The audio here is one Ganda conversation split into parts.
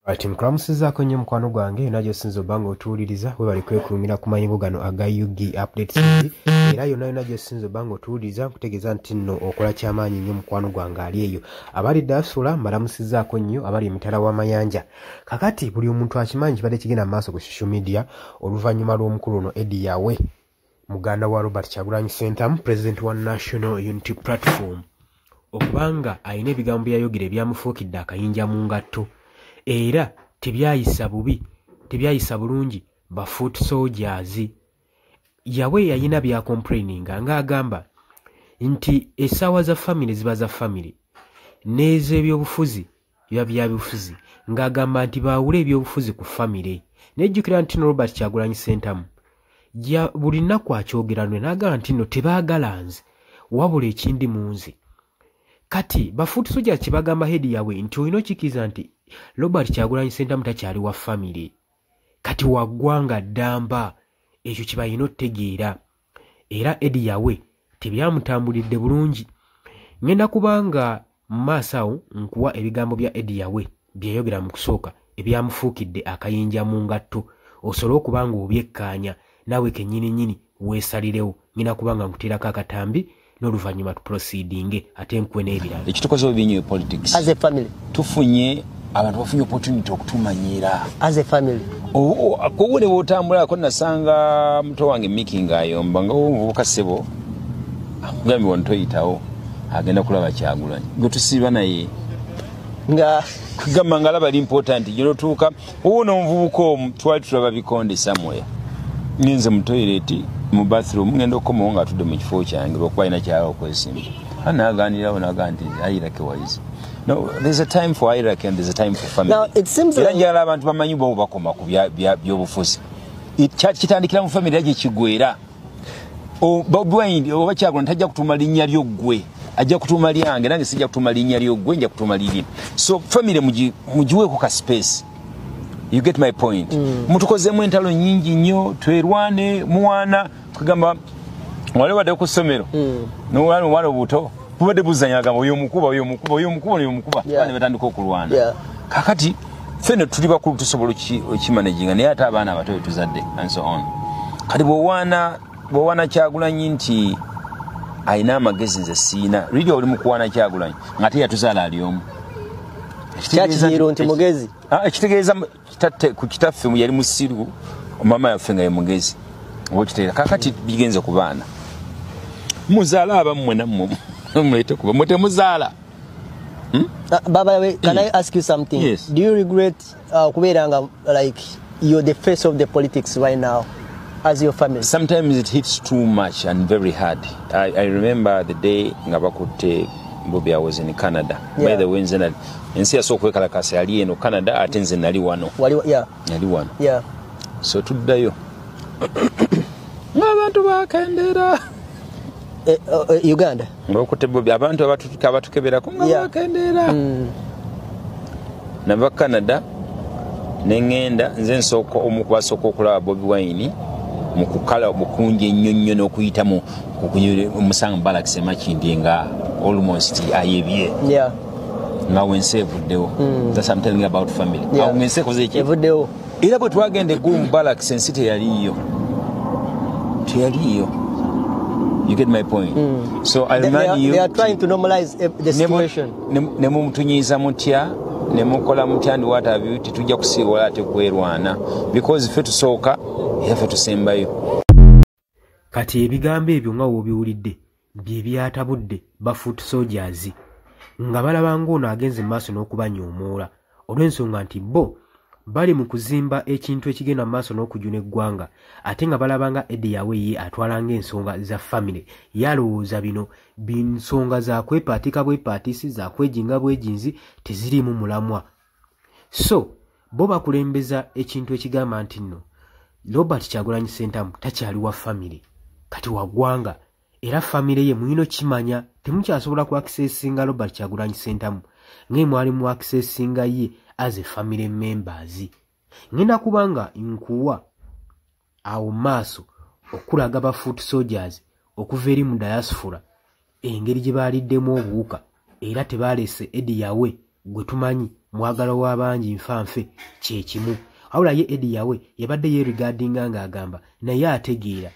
Ati nkulamusizaako nnyo mukwano gwange yonna gy'osinza obba nga otuwuliriza, webale kwekuumira ku mayingo gano aga UG Updates TV. Era yonna yonna gy'osinza obba nga otuwuliriza, nkutegeeza nti nno okola kyamaanyi nnyo mukwano gwange ali eyo. Abali Dasula mbalamusizaako nnyo, abali emitala w'amayanja. Kakati buli omuntu akimanyi kibadde kigenda mu maaso ku social media oluvannyuma lw'omukulu ono Eddie Yawe, muganda wa Robert Kyagulanyi Ssentamu, president wa National Unity Platform, okubanga alina ebigambo byayogera ebyamufuukidde akayinja mu ngatto, era tebyayisa bubi, tebyayisa bulungi ba foot soldiers. Yawe yayina bya complaininga ng'agamba nti essaawa za family ziba za family n'ez'ebyobufuzi biba bya bufuzi, ng'agamba nti baawule ebyobufuzi ku family. Nejjukira nti no Robert Kyagulanyi Ssentamu buli nnaku akyogera nwe n'agamba nti nno tebaagala nze wabula ekindi mu nze. Kati ba foot soldiers kye bagamba Eddie Yawe nti olina okikkiriza nti Robert Kyagulanyi Ssentamu takyali wa family, kati wa ggwanga ddamba. Ekyo kye balina otutegeera. Era Eddie Yawe tebyamutambulidde bulungi. Ngenda kubanga mu maaso awo nkuwa ebigambo bya Eddie Yawe bye yayogera mu kusooka ebyamufuukidde akayinja mu ngatto, osobole okuba nga obyekkaanya naawe kennyini nnyini weesalirewo. Ngenda kubanga nkuteerako akatambi n'oluvannyuma tuproceedinge ate nkuwe n'ebirala. Ekitukoze obubi nnyo politics. As a family. Tufunye abantu bafunye opportunity okutumanyira. As a family. Kowe ne wotambulako nasanga muto wange Miki ng'ayomba nga omuvubuka ssebo akugambye wano toyitawo agenda kulaba Kyagulanyi. Gwe tusiiba naye. Nga kugamba nga alaba ali important gy'otuuka owuno omuvubuka omu twali tulaba bikonde somewhere. Ngenze mu toilet mu bathroom ngenda okukomawo ng'atudde mu kifo kyange lwakuba alina ky'ayagala okwesimba. Anaaganirawo n'agamba nti hierarchy wise. No, there's a time for hierarchy and there's a time for family. Now, it seems era like njagala abantu bamanyi bo bakoma ku byobufuzi. Kitandikira mu family gye kigwera. Bobi Wine oba Kyagulanyi tajja kutuuma linnya lyo ggwe, ajja kutuuma lyange, nange sijja kutuuma linnya lyo ggwe, nja kutuuma liri. So family mugiweeko ka space. You get my point. Mutukozeemu entalo nnyingi nnyo, twerwane, muwana, kugamba wali wadde ku ssomero. N'olwana omwana obuto, bubadde buzannya agamba oyo omukuba, oyo omukuba, oyo omukuba, oyo omukuba. Abaana batandika okulwana. Kaakati ffe nno tuli bakulu tusobola okimanaginga, naye ate abaana abato be tuzadde and so on. Kati bw'owaana Kyagulanyi nti alina amagezi nze siina, really oli mu kuwaana Kyagulanyi ng'ate yatuzaala ali omu. Kyakiziiro nti mugezi. Ekitegeeza ku kitaffe yali musiru, maama yaffe nga ye mugezi. Oba okitegeera. Kaakati bigenze ku baana. Muzaala abammwe nammwe muleete kuba mwe temuzaala. Baba, wait, can I ask you something? Yes. Do you regret kubeera nga like you're the face of the politics right now as your family? Sometimes it hits too much and very hard. I remember the day nga bakutte Bobi, I was in Canada. By the way, nze ensi yasooka okwekalakaasa yali eno Canada, ate nze nali wano. Wali, yeah. Nali wano. So tuddayo. Ng'abantu bakendeera. Uganda. Nga bakutte Bobi, abantu abatukeberako nga bakendeera. Nava Canada ne ŋŋenda, nze nsooka omu ku basooka okulaba Bobi Wine mu kukala bukungi ennyo nnyo n'okuyita mu musanga barracks e Makindye nga almost ayebye. Nga wensi evuddewo. That's I'm telling you about family. Awo ng'ensi ekoze ki? Evuddewo. Era bwe twagenda eggulu mu barracks ensi teyaliiyo. Teyaliiyo. You get my point? So I remind you They are trying to normalize the situation. Ne mumutunyiiza mutya, ne mukola mutya and what have you, tetujja kusiiwala ate kwerwana. Because ffe tusooka, era ffe tusembayo. Kati ebigambo ebyo nga w'obiwulidde bye byatabudde ba foot soldiers nga balaba ng'ono agenze mu maaso n'okubanyoomoola olw'ensonga nti bo bali mu kuzimba ekintu ekigenda mu maaso n'okujuna eggwanga, ate nga balaba nga Eddie Yawe ye atwala ng'ensonga za family. Ye alowooza bino binsonga za kwepaatika bwepaatisi, za kwejinga bwejinzi, teziriimu mulamwa. So bo bakulembeza ekintu ekigamba nti nno Robert Kyagulanyi Ssentamu takyali wa family, kati wa ggwanga, era family ye mulina okimanya temukyasobola ku accessinga Robert Kyagulanyi Ssentamu nga mwali mu accessinga ye as a family members. Ngenda kuba nga nkuwa awo maaso okulaga ba foot soldiers okuva eri mu diaspora engeri gye baaliddemu obuwuka, era tebaalese Eddie Yawe gwe tumanyi. Mwagala w'abangi nfanfe kye kimu. Wabula ye Eddy Yawe yabadde yeerigardinga ng'agamba naye ategeera,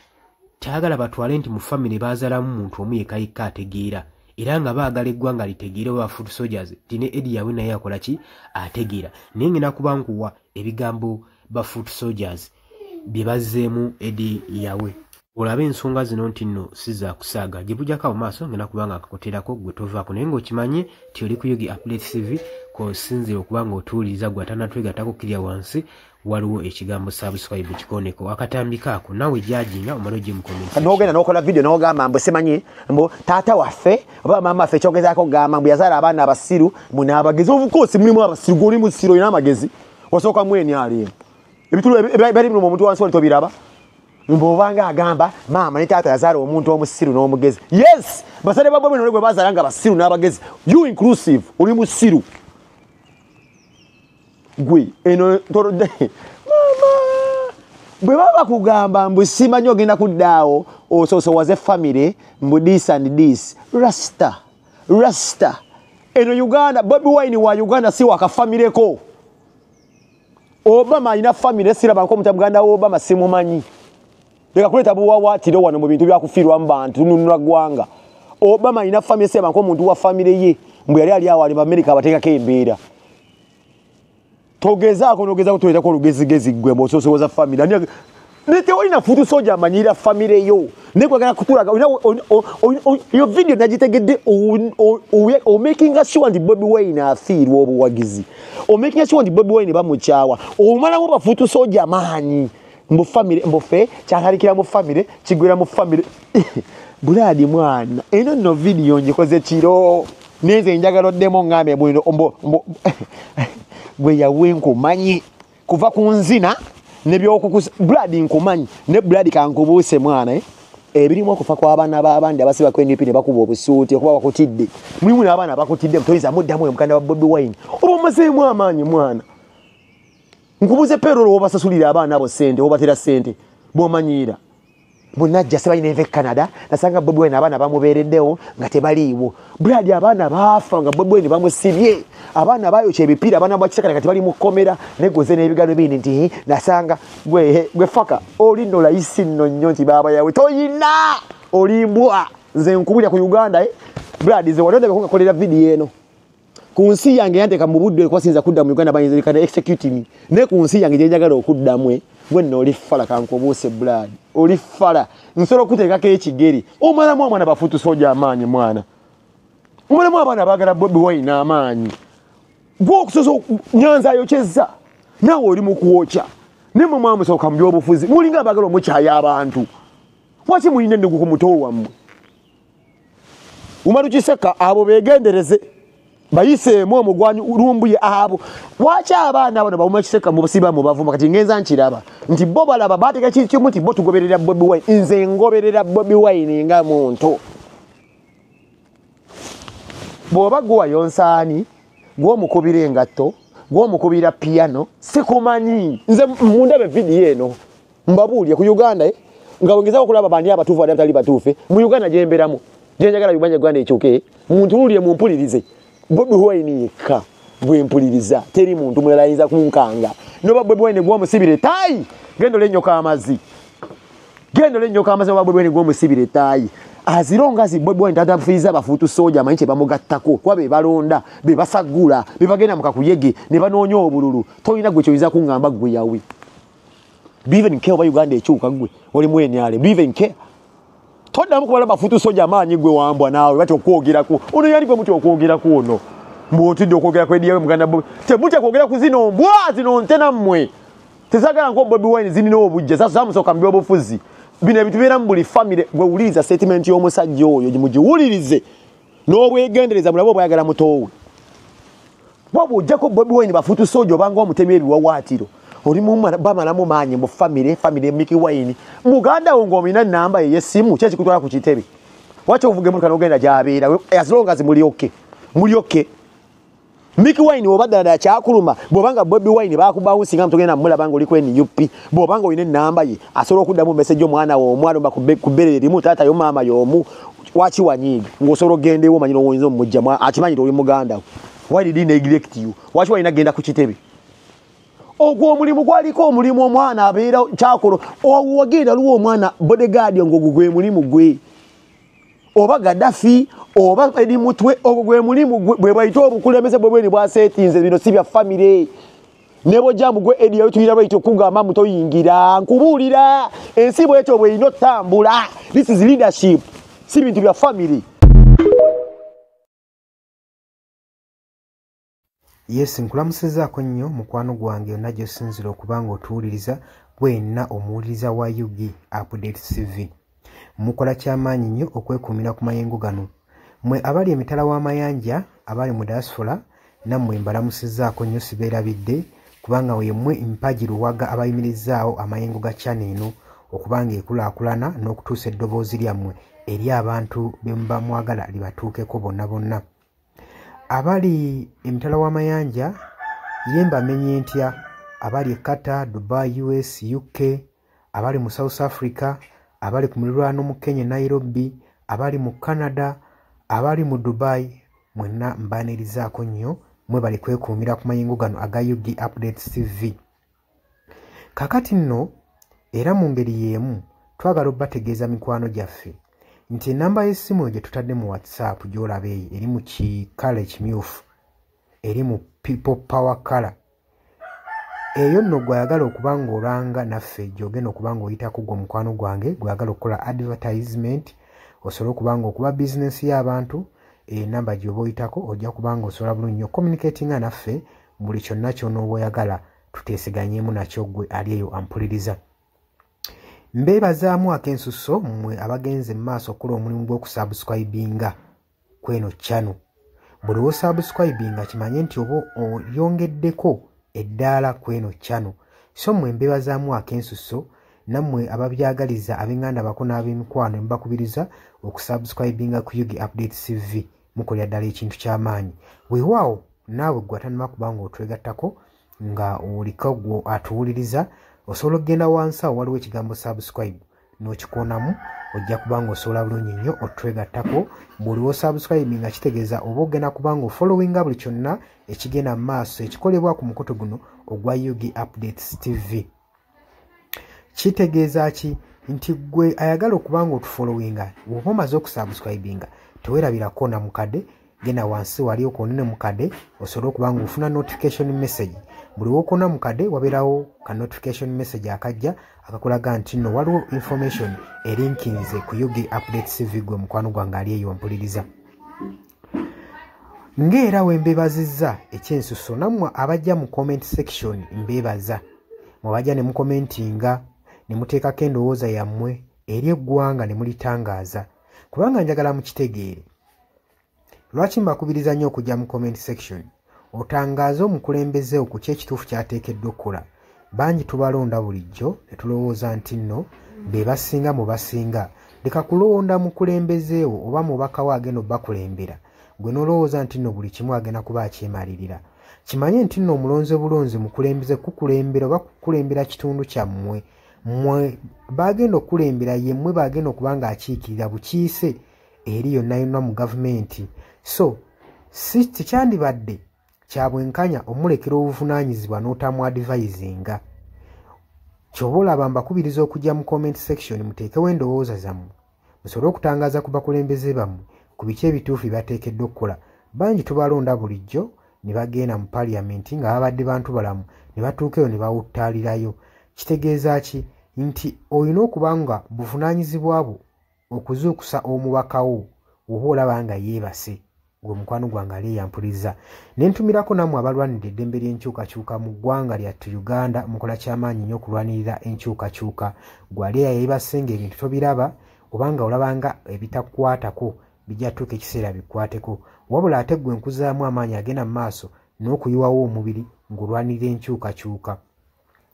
tayagala batwale nti mu famire baazalamu muntu omu yekka yekka ategeera, era nga baagala eggwanga litegeere oba foot soldiers nti ne Eddy Yawe naye akola ki, ategeera. Naye ngenda kuba nkuwa ebigambo ba foot soldiers bye bazzeemu Eddy Yawe, olabe ensonga zino nti nno si za kusaaga. Gye bujjako awo maaso ngenda kuba nga akakoterako gwe tovaako, naye ng'okimanye nti oli ku Ug Update TV kw'osinziira okuba ng'otuwuliriza. Gwe atannatwegattako kkirya wansi, waliwo ekigambo subscribe, kikoneko akatambi kaako, naawe jajinga omale ojje mu comment section. Nogenda nokola video nogamba mbu simanyi mbu taata waffe oba maama waffe, ekyogezaako kugamba mbu yazaala abaana abasiru mbu n'abagezi. Of course mulimu abasiru, gwe oli musiru, olina amagezi wasooka mweni alimu ebitulu ebali biruma omuntu wansi wali tobiraba. Mbu obanga agamba maama ne taata yazaala omuntu omusiru n'omugezi. Yes, basale ba Bobi gwe bazaala nga basiru n'abagezi, you inclusive, oli musiru gwe eno tolodde mama. Bwe baba bakugamba mbu simanyi ogenda kuddaawo ososowaze family mbu this and this, rasta rasta eno Uganda. Bobi Wine wa Uganda, si wakafamileko. Obama alina family, sirabanko muta muganda wa Obama simumanyi. Leka kuleta buwawaatiro wano mu bintu byakufiirwa mu bantu nunula ggwanga. Obama alina family, sirabanko omuntu wa family ye mbu yali ali awo ali mu America abateekako embeera. Togezaako nogezaako tuleetako olugezigezi ggwe bw'osoosowaza family. Ani ne tewalina foot soldier amanyira family yo, naye kwagala kutulaga yo video nagitegedde omakinga sure nti Bobi Wine afiirwa obuwagizi, omakinga sure nti Bobi Wine bamukyawa, omalamu ba foot soldier amaanyi mbu family, mbu ffe kyatandikira mu family kigwera mu family. Bulaadi mwana, eno nno video ngikoze kiro nenze njagala oddemu ngambe bwino mbu gwe Yawe nkumanyi kuva ku nzina nebyokukusa. Blood nkumanyi ne blood kankubuuse mwana, eh? Ebirimu okufa kw'abaana b'abandi abasiba ku NUP ne bakuba obusuuti okuba bakutidde, mulimu n'abaana abakutidde toyinza muddamu oyo mukanda wa Bobi Wine oba omazeemu amaanyi mwana. Nkubuuze payroll w'obasasulira abaana abo ssente, obatera ssente bw'omanyiira bunajja sebalina enva e Canada nasanga Bobi Wine abaana bamubeereddewo nga tebaliiwo. Blood, abaana baafa nga Bobi Wine bamusibye, abaana bayokya ebipiira, abaana bakisakala kati bali mu kkomera negoze n'ebigalo bindi nti nasanga gwe gwe faka oli nno layisi nno nnyo nti baaba yawe toyina oli mbwa. Nze nkubulya ku Uganda, eh? Blood, nze wali ondabeko nga video eno ku nsi yange yanteeka mu budde kuba siyinza kudda mu Uganda, bayinza kana execute me, naye ku nsi yange gye njagala okuddamu, gwe nno oli fala kankubuuse. Blood, oli fala, nsobola okuteekako ekigere. Omalamu omwana ba foot soldier amaanyi mwana, omalamu abaana baagala Bobi Wine amaanyi. Gwe okusosa nyanza ayokyezza naawe oli mu kwokya, naye mwe mwamusooka mu byobufuzi mulinga abaagala omukyaya abantu. Waki mulina ennugu ku muto wammwe? Umaru Kiseka abo beegendereze bayiseemu omugwanyi Lumbuye abo. Lwaki abaana bano bawuma Kiseka mu busiba mu bavuma? Kati ngenza nkiraba nti bo balaba bateeka kiri kimu nti bo tugoberera Bobi Wine. Nze ngoberera Bobi Wine nga muntu. Bw'oba gwe wayonsaani, gw'omukubira engatto, gw'omukubira piyano, sikumanyi. Nze mundabe vidiyo eno mbabuulye ku Uganda, eh? Nga bwengezaako okulaba bandi abatuufu bandi abatali batuufu mu Uganda gyembeeramu gyenjagala Uganda, Uganda ekyuke, muntunuulire mumpulirize. Bobi Wine yekka bwe mpuliriza, teri muntu mulala ayinza kunkanga. Noba Bobi Wine gw'omusibira ettaayi, genda olenyoka amazzi, genda olenyoka amazzi. Oba Bobi Wine gw'omusibira ettaayi azironga zi Bobi Wine tatafiiza ba foot soldier amanyi kye bamugattako kuba be balonda, be basaggula, be bagenda mu kakuyege ne banoonya obululu. Tolina gwe kyoyinza kuŋŋamba gwe Yawe. Do you even care oba Uganda ekyuka? Gwe oli mwenyale, do you even care? Toddamu kubala ba foot soldier amaanyi gwe wambwa naawe batya okwogerako. Ono yali gwe mutya okwogerako ono mbw'otidde okwogera ku Eddy Yawe muganda Bobi. Temutya kwogera ku zino mbwa zino nte nammwe tezagala nko Bobi Wine, zirina obujja zamusooka mu byobufuzi. Bino ebintu bibeera mu buli famire. Gwe wuliriza statement y'omusajja oyo, mugiwulirize n'obwegendereza mulabe obwayagala mutoowe. Bwaba ojjako Bobi Wine ba foot soldier obanga omutemi ebiwawaatiro oli bamalamu maanyi mu famire, famire Mikie Wine muganda wo ng'olina namba ye y'essimu ki ekikutwala ku kitebe? Waki ovuga emmotoka n'ogenda gy'abeera? As long as muli okay, muli okay. Mikie Wine oba ddala kyakuluma bw'obanga Bobi Wine bakubawunsinga mutugenda mulaba ng'oli ku NUP, bw'obanga olina ennamba ye asobola okuddamu message omwana wo omwana oba ku bbere erimu taata yo maama y'omu, waki wanyiiga ng'osobola okugenda ewo omanyi n'oyinza omumugjamu akimanyire oli muganda we? Why did he neglect you? Waki walina genda ku kitebe? Ogwo omulimu gwaliko omulimu omwana abeera kyakolo wagenda luwo omwana bodyguard ng'ogwo gwe mulimu gwe, oba Gaddafi oba Eddie Mutwe, ogwo gwe mulimu bwe bayita obukulembeze bwe bweni bwasetinze. Bino si bya famire. Ne bwojja mugwe Eddie yawe tuyira bayita okugamba mutoyingira, nkubuulira ensi bwetyo bw'erina otambula. This is leadership, si bintu bya family. Yes, nkulamusizaako nnyo mukwano gwange yonna gy'osinzira okuba nga otuwuliriza, gwenna omuwuliriza wa UG Update TV. Mukola kyamaanyi nnyo okwekuumira ku mayengo gano. Mmwe abali emitala w'amayanja, abali mu diaspora, nammwe mbalamusizaako nnyo, sibeerabidde kubanga yemmwe mpagi luwaga abayimirizaawo amayengo ga channel eno okuba nga ekulaakulana n'okutuusa eddoboozi lyammwe eri abantu be muba mwagala libatuukeko bonna bonna. Abali emitala w'amayanja ye mbamenye ntya, abali e Qatar, Dubai, US, UK, abali mu South Africa, abali ku muliraano mu Kenya Nairobi, abali mu Canada, abali mu Dubai, mwenna mbaanirizaako nnyo, mwe bali kwekuumira ku mayengo gano aga UG Updates TV. Kaakati nno era mu ngeri y'emu twagala obbategeeza mikwano gyaffe nti ennamba y'essimu gye tutadde mu WhatsApp gy'olaba eyo eri mu kikala ekimyufu, eri mu people power color. Eyo nno gw'ayagala okuba ng'olanga naffe gy'ogenda okuba ng'oyitako gwe mukwano gwange gw'ayagala okukola advertisement osobole okuba ng'okuba bizinensi y'abantu, enamba gy'oba oyitako ojja kuba ng'osobola bulungi nnyo communicatinga naffe buli kyonna ky'onooba oyagala tuteeseganyeemu nakyo gwe ali eyo ampuliriza. Mbeebazaamu ak'ensusso mmwe abagenze mu maaso okukola omulimu gw'okusubscribinga kweno channel. Buli w'osubscribinga kimanye nti oba oyongeddeko eddaala kweno channel. So mmwe mbeebazaamu ak'ensusso nammwe ababyagaliza ab'enganda bako n'ab'emikwano mbakubiriza okusubscribinga ku UG Update TV, mukolera ddala ekintu ky'amaanyi. Weewaawo naawe gwe atannaba kuba ng'otwegattako nga oliko gwe atuwuliriza, osobola okugenda wansi awo waliwo ekigambo subscribe n'okikoonamu, ojja kuba ng'osobola bulungi nnyo otwegattako. Buli w'osubscribe nga kitegeeza oba ogenda kuba ng'ofollowinga buli kyonna ekigenda mu maaso ekikolebwa ku mukutu guno ogwa UG Updates TV. Kitegeeza ki? Nti gwe ayagala okuba ng'otufollowinga bw'oba omaze okusubscribinga teweerabirako na mukadde, genda wansi wali okoonene mukadde osobole okuba ng'ofuna notification message. Buli w'okoona mukadde wabeerawo ka notification message akajja akakulaga nti nno waliwo information erinkinze ku UG Updates TV gwe mukwano gwange ali eyo mpuliriza. Ng'era we mbeebazizza ekyensusso nammwe abajja mu comment section mbeebaza, mwabajja ne mukomentinga ne muteekako endowooza yammwe eri eggwanga ne mulitangaaza, kubanga njagala mukitegeere. Lwaki mbakubiriza nnyo okujja mu comment section otangaaze omukulembeze ku ki ekituufu ky'ateekeddwa okukola. Bangi tubalonda bulijjo ne tulowooza nti nno be basinga mu basinga. Leka kulonda mukulembeze wo oba mubaka wo agenda obbakulembera, gwe n'olowooza nti nno buli kimu agenda kuba akyemalirira. Kimanye nti nno omulonze bulonzi mukulembeze kukulembera oba kukulembera kitundu kyammwe. Mmwe bagenda okukulembera ye mmwe bagenda okuba ng'akiikirira bukiise eri yonna yonna mu gavumenti. So si tekyandibadde kya bwenkanya omulekera obuvunaanyizibwa n'otamu advisinga. Ky'oba olaba mbakubiriza okujja mu comment section muteekewo endowooza zammwe musobole okutangaaza ku bakulembeze bammwe ku biki ebituufu bye bateekeddwa okukola. Bangi tubalonda bulijjo ne bagenda mu parliament nga babadde bantu balamu ne batuuka eyo ne bawuttaalirayo. Kitegeeza ki? Nti olina okuba nga buvunaanyizibwa bwo okuzuukusa omubaka wo oba olaba nga yeebase gwe mukwano gwange ali eyampuliriza. Ne ntumirako nammwe abalwanirira eddembe ly'enkyukakyuka mu ggwanga lyattu Uganda, mukola kyamaanyi nnyo okulwanirira enkyukakyuka. Gwe ali eyeebase ng'ebintu tobiraba oba nga olaba nga ebitakukwatako bijja tuuka ekiseera bikwateko. Wabula ate ggwe nkuzaamu amaanyi agenda mu maaso n'okuyiwawo omubiri ng'olwanirira enkyukakyuka.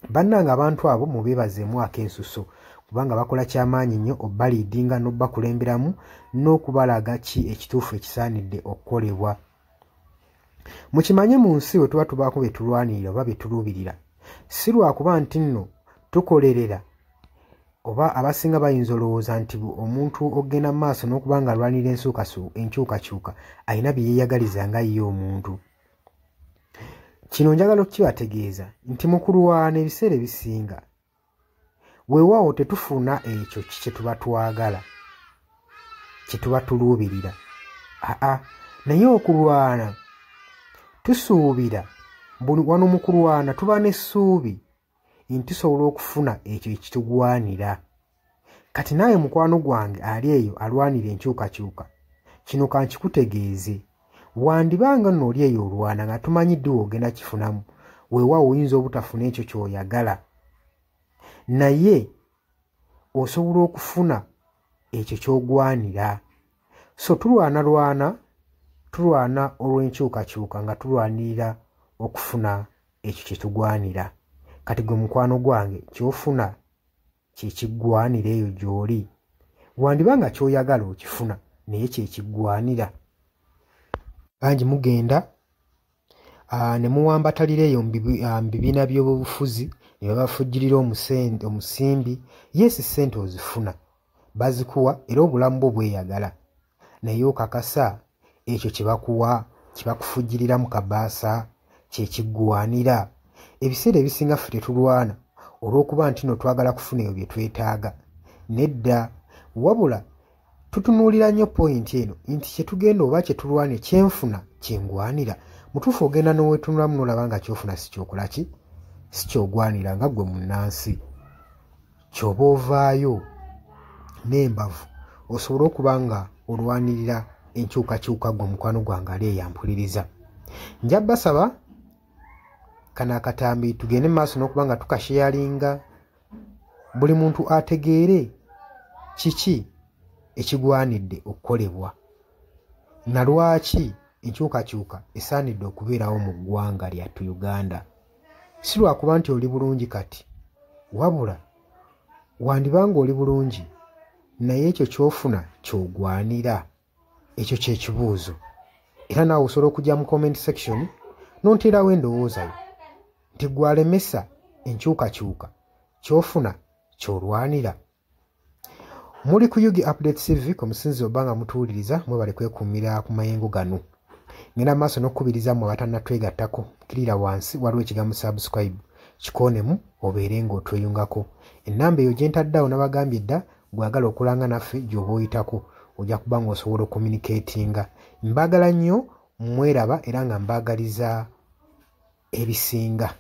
Bannange abantu abo mubeebazeemu ak'ensusso kubanga bakola kyamaanyi nnyo obbaliidinga n'obbakulemberamu n'okubalaga ki ekituufu ekisaanidde okukolebwa. Mukimanye mu nsi we tuba tubaako bye tulwanirira oba bye tuluubirira, si lwakuba nti nno tukolerera oba abasinga bayinza olowooza nti omuntu ogenda mu maaso n'okuba nga alwanirira enkyukakyuka alina bye yeeyagaliza nga ye omuntu. Kino njagala okukibategeeza nti mu kulwana ebiseera ebisinga weewaawo tetufuna ekyo kye tuba twagala, kye tuba tuluubirira. Aa, naye okulwana tusuubira, wano mu kulwana tuba n'essuubi nti tusobola okufuna ekyo ekitugwanira. Kati naawe mukwano gwange ali eyo alwanira enkyukakyuka, kino kankikutegeeze, wandibanga nno oli eyo olwana nga tumanyi ddi w'ogenda kifunamu, weewaawo oyinza obutafuna ekyo ky'oyagala, naye osobola okufuna ekyo ky'ogwanira. So tulwanalwana, tulwana olw'enkyukakyuka nga tulwanirira okufuna ekyo kye tugwanira. Kati gwe mukwano gwange ky'ofuna kye kiggwanira eyo gy'oli, wandiba nga ky'oyagala okifuna naye kye kiggwanira. Bangi mugenda ne muwambatalira eyo mu bibiina by'obufuzi ne babafujjirira omusimbi. Yes, ssente ozifuna, bazikuwa era obulamu bwo bweyagala, naye okakasa ekyo kye bakuwa kye bakufujjirira mu kabaasa kye kiggwanira. Ebiseera ebisinga ffe tetulwana olw'okuba nti nno twagala kufuna ebyo bye twetaaga, nedda, wabula tutunuulira nnyo poyinti eno nti kye tugenda oba kye tulwana kyenfuna kyengwanira. Mutuufu ogenda n'oweetunulamu n'olaba nga ky'ofuna si kyokola ki, si ky'ogwanira nga ggwe munnansi. Ky'oba ovaayo n'embavu osobole okuba nga olwanirira enkyukakyuka ggwe mukwano gwange ali eyo ampuliriza. Nja basaba kano akatambi tugende mu maaso n'okuba nga tukasheyalinga, buli muntu ategeere kiki ekigwanidde okukolebwa na lwaki enkyukakyuka esaanidde okubeerawo mu ggwanga lyattu Uganda. Si lwakuba nti oli bulungi kati, wabula wandibanga oli bulungi naye ekyo ky'ofuna ky'ogwanira. Ekyo kye kibuuzo. Era naawe osobola okujja mu comment section n'onteerawo endowooza yo nti ggwe alemesa enkyukakyuka ky'ofuna ky'olwanira. Muli ku UG Update TV omusinzi oba nga mutuwuliriza, mwebale kwekuumira ku mayengo gano. Ngenda maaso n'okukubiriza mmwe abatannatwegattako, kkirira wansi waliwo ekigambo subscribe, kikoonemu obeere ng'otweyungako. Ennamba eyo gye ntadde awo nabagambye dda, gw'agala okulanga naffe gy'oba oyitako ojja kuba ng'osobola okucommunicatinga. Mbaagala nnyo, mweraba era nga mbaagaliza ebisinga.